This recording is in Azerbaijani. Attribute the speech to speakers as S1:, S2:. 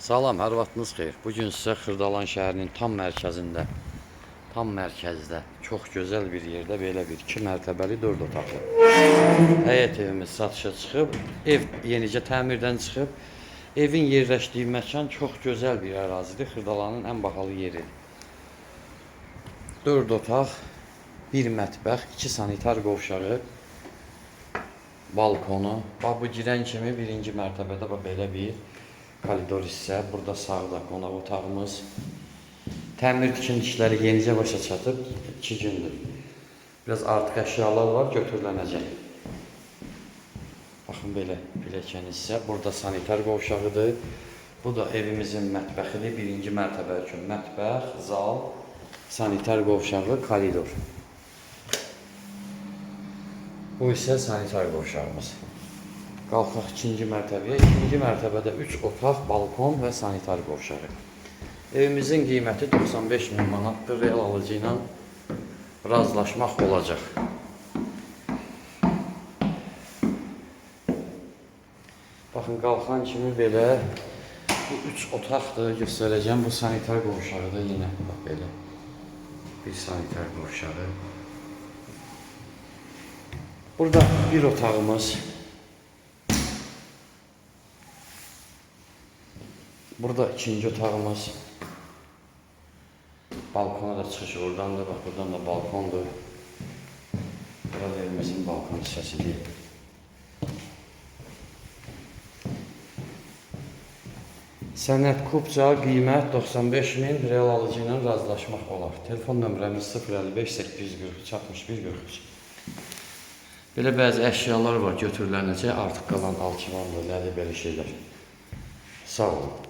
S1: Salam, hər vaxtınız xeyir. Bu gün sizə Xırdalan şəhərinin tam mərkəzində, tam mərkəzdə, çox gözəl bir yerdə belə bir 2 mərtəbəli 4 otaqlı həyət evimiz satışa çıxıb. Ev yenicə təmirdən çıxıb. Evin yerləşdiyi məkan çox gözəl bir ərazidir. Xırdalanın ən bahalı yeridir. 4 otaq, 1 mətbəx, 2 sanitar qovşağı, balkonu. Bax bu girən kimi birinci mərtəbədə bax belə bir koridor hissə. Burada sağda qonaq otağımız. Təmir tikinti işləri yenicə başa çatıb 2 gündür. Biraz artıq əşyalar var, götürülənəcək. Baxın belə pilləkən hissə. Burada sanitar qovşağıdır. Bu da evimizin mətbəxidir. Birinci mərtəbə üçün mətbəx, zal, sanitar qovşağı, koridor. Bu isə sanitar qovşağımız. Qalxaq ikinci mərtəbəyə. İkinci mərtəbədə 3 otaq, balkon və sanitar qovşağı. Evimizin qiyməti 95 min manatdır. Real alıcı ilə razılaşmaq olacaq. Baxın, qalxan kimi belə bu 3 otaqdır, göstərəcəm. Bu sanitar qovşağıdır yenə. Bax belə bir sanitar qovşağı. Burada bir otağımız. Burada ikinci otağımız. Balkona da çıxış oradandır. Bax buradan da balkondur. Burada evimizin balkon hissəsidir. Sənəd kubca, qiymət 95 min, real alıcı ilə razılaşmaq olar. Telefon nömrəmiz 055 843 61 43. Belə bəzi əşyalar var, götürülənəcək, artıq qalan alçıvandır, nədir belə şeylər. Sağ olun.